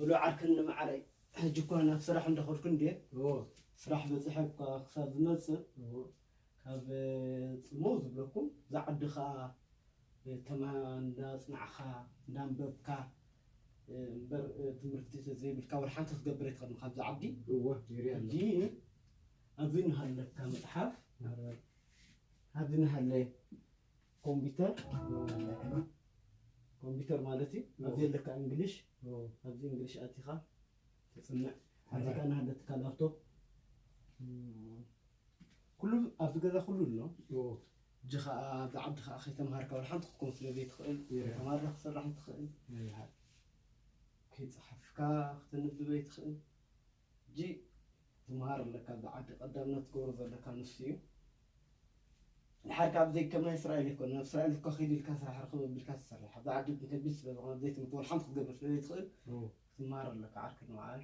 ብሉ ዓርክን ንማዓረይ፣ ሕጂ እኳ ናብ ስራሕ እንዳኸድኩ እንድየ። እዎ። ስራሕ በፂሐ እኳ ክሳብ ዝመፅእ፣ እዎ። ካብ ፅምው ዝብለኩም፣ እዛ ዓዲ ከዓ ተማ-፣ እንዳፅናዕኻ፣ እንዳንበብካ፣ እምበር ትምህርቲ ተዘይብልካ ወላ ሓንቲ ክትገብር ኣይትኽእልን ካብዛ ዓዲ። እዎ፣ ይርኢ ኣለኹ። ሕጂ ኣብዚ እናሃለካ መፅሓፍ፣ እዎ። ኣብዚ እናሃለ ኮምፒውተር፣ እዎ። ኮምፒውተር ማለት እዩ። እዎ። ኣብዚ ኣለካ እንግሊሽ፣ እዎ። ኣብዚ እንግሊሽ ኣቲኻ ተፅንዕ። እዎ። ኣቲካ እናሃለትካ ላፕቶፕ፣ እም፣ ኩሉ ኣብዚ ገዛ ኩሉ ኣሎ። እዎ። ሕጂ ኸዓ ኣብዚ ዓዲ ኸዓ ከይተምሃርካ ወላ ሓንቲ ክትኮን ስለ ዘይትኽእል፣ እዎ። ተማሃርካ ክትሰርሕ ኣይትኽእል። እዎ። ከይፀሓፍካ ክተንብብ ኣይትኽእል። ሕጂ ትምሃር ኣለካ፣ ኣብዚ ዓዲ ቀዳምነት ክትገብሮ ዘለካ ንሱ እዩ። ድሓር ካብ ዘይ-፣ ከም ናይ እስራኤል ኣይኮነን። ኣብ እስራኤል እኮ ከይድ ኢልካ ስራሕ ርኽብ ኣቢልካ ትሰርሕ። ኣብዚ ዓዲ እንተ ቢስ ስለ ዝኾነ፣ ዘይትምህርቲ ወላ ሓንቲ ክትገብር ስለ ዘይትኽእል፣ እዎ። ክትምሃር ኣለካ። ዓርኪ ንበዓል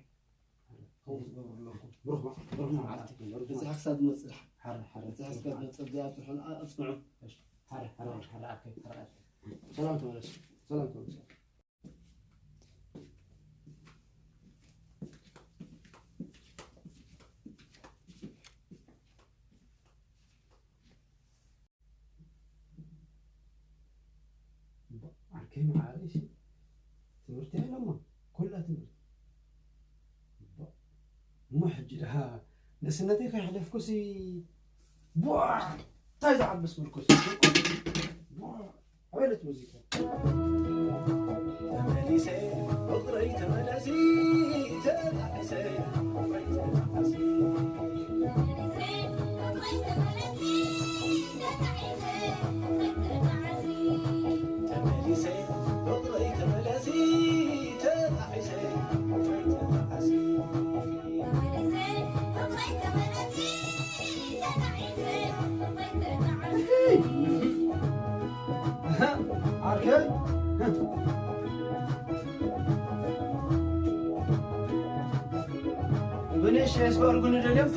ከምኡ ትገብሩ ኣለኩም። ብሩኽ መዓ-፣ ብሩኽ መዓልቲ። መዓልቲ። ብሩኽ መዓልቲ። በፂሓ ክሳብ ዝመፅእ ድሓር። ሓረ፣ ሓረ። በፂሓ ክሳብ ዝመፅእ፣ እዚኣ ኣብፅሑ፣ ኣፅንዑ። እሺ። ሓረ፣ ሓረ፣ ሓረ፣ ዓርከይ፣ ሓረ፣ ዓርከይ። ሰላም ተመለሱ። ሰላም ተመለሱ። ዓርከይ መዓረይ፣ እሺ፣ ትምህርቲ የለማ፣ ኮላ ትምህርቲ። እሞ ሕጂ ደኣ ንእስነተይ ከየሕለፍኩሲ፣ ቧዕ፣ እንታይ ዝዓብስ ምርኩስ? ምርኩስ? ቧዕ። ኣቤት ሙዚቃ። ተመሊሰ ፍቕረይ ተመላሲ፣ ተጣዒሰ ፍቕረይ ተጣዓሲ። ተመሊሰ ፍቕረይ ተመላሲ፣ ተጣዒሰ ፍቕረይ ተጣዓሲ። ዓርከይ፣ ብንእሽተይ እስከ እርጉን ደልዮም።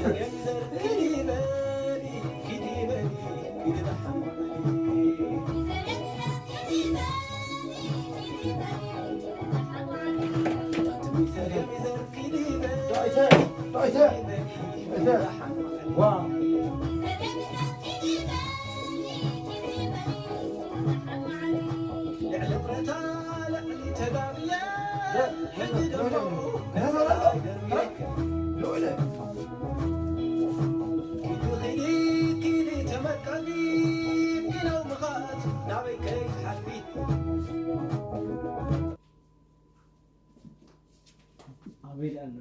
ኣበይ ደኣ ኣሎ?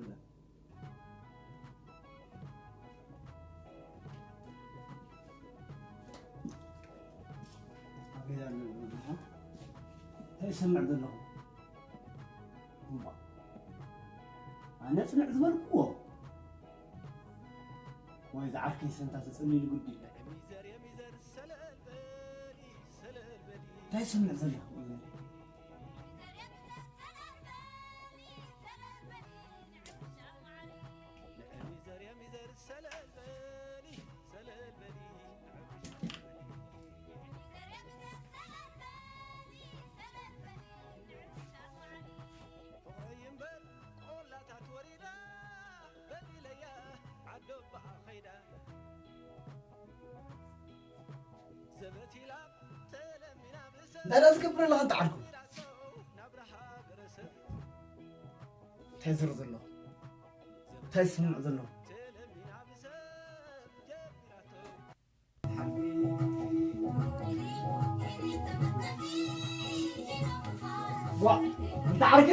ኣበይ ደኣ ኣሎ? እንታይ ይሰምዕ ዘለኹ? እምባ። ኣነ ጽንዕ ዝበልክዎ። ወይ ዝዓርከይ ሰንታ ተጸሊሉ ግዲ። እንታይ ይሰምዕ ዘለኹ? እንታይ ደኣ ትገብር ኣለኻ ኣንታ ዓርኩ? እንታይ ዝር ዘሎ? እንታይ ዝስምዕ ዘሎ? ዋ፣ ኣንታ ዓርኩ?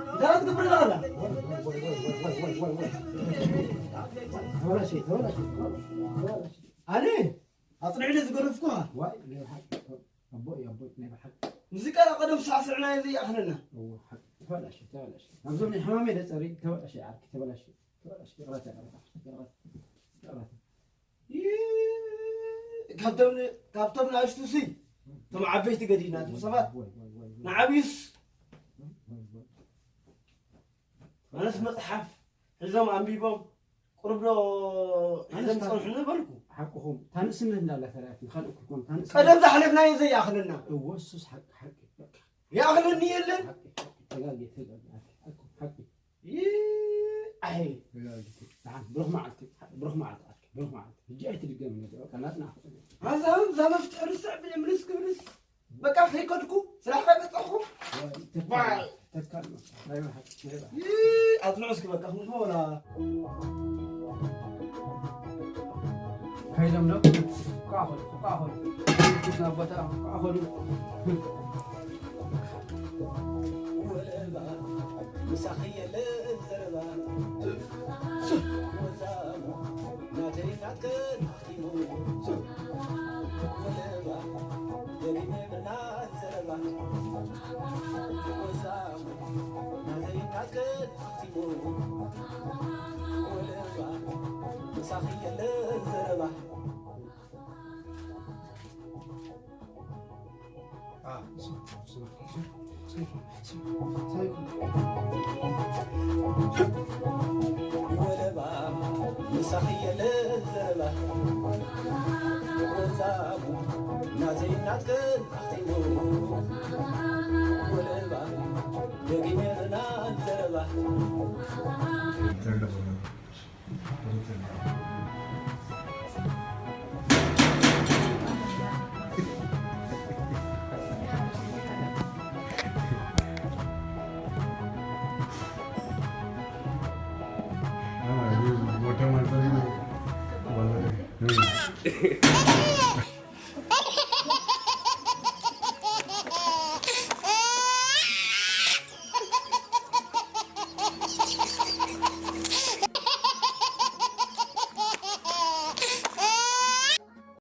እንታይ ደኣ ትገብር ኣለኻ? ተበላሽ፣ ተበላሽ፣ ተበላሽ። ኣነ ኣጽኒዕኒ ዝገደፍኩኻ። ዋይ፣ ናይ ብሓቂ ኣቦ እዩ፣ ኣቦ ናይ ብሓቂ። ሙዚቃ ናይ ቀደም ሳዕስዕናዮ ዘይኣኽለና። እዎ፣ ሓቂ። ተበላሽ፣ ተበላሽ። ናብዞም ናይ ሕማመይ ደጸሪ፣ ተበላሽ፣ ዓርኪ፣ ተበላሽ። ተበላሽ፣ ይቕረታ፣ ይቕረታ፣ ይቕረታ፣ ይቕረታ። ይእ፣ ካብቶም ን-፣ ካብቶም ንኣሽቱሲ፣ እቶም ዓበይቲ ገዲፍና፣ እቶም ሰባት፣ ወይ፣ ወይ፣ ወይ፣ ወይ። ንዓብዩስ፣ ወይ፣ ወይ። ኣነስ መጽሓፍ ሒዞም ኣንቢቦም፣ ቁሩብ ዶ ኣነስ ሒዞም ካብ ዝጸንሑ ነበርኩ። ሓቅኹም፣ እታ ንእስነት እንዳላ ተራእያት፣ ንኻልእ እኮ ይኮን፣ እታ ንእስነት ቀደም ዝሓለፍናዮ ዘይኣኽለና። እዎ፣ እሱስ ሓቂ፣ ሓቂ፣ በቃ። ይኣኽለኒ የለን። ሓቂ፣ ሓቂ፣ ተጋግየ፣ ተጋግየ። ብሩኽ መዓልቲ፣ ብሩኽ መዓልቲ፣ ዓርኪ፣ ብሩኽ መዓልቲ። ሕጂ ኣይትድገም፣ ነቲ በቃ ናትና። ኣዛም ዛመፍትሕ ርስዕ ብለምልስ ክብልስ በቃ ከይከድኩ ስራሕ ከይበጻኹ። ተካል፣ ተካል፣ ናይ ባህል፣ ናይ ባህል። ይይ፣ ኣጽንዑ እስኪ በቃ፣ ክንስማ ወላ። ከይዶም ዶ? ኳ ኾሉ፣ ኳ ኾሉ። ናብ ቦታ፣ ኳ ኾሉ። ወለባ፣ ምሳኺ የለን ዘረባ። ወዛሙ፣ ናተይ ናትክን ኣኽቲሙ። ወለባ፣ ደጊመ ምናን ዘረባ። ወዛሙ፣ ናተይ ናትክን ኣኽቲሙ። ወለባ፣ ምሳኺ የለን ዘረባ። ወለባ ምሳኺ የለን ዘረባ። ወዛሙ ናተይ ናትክን ኣኽቲሙ። ወለባ ደጊመ ምናን ዘረባ።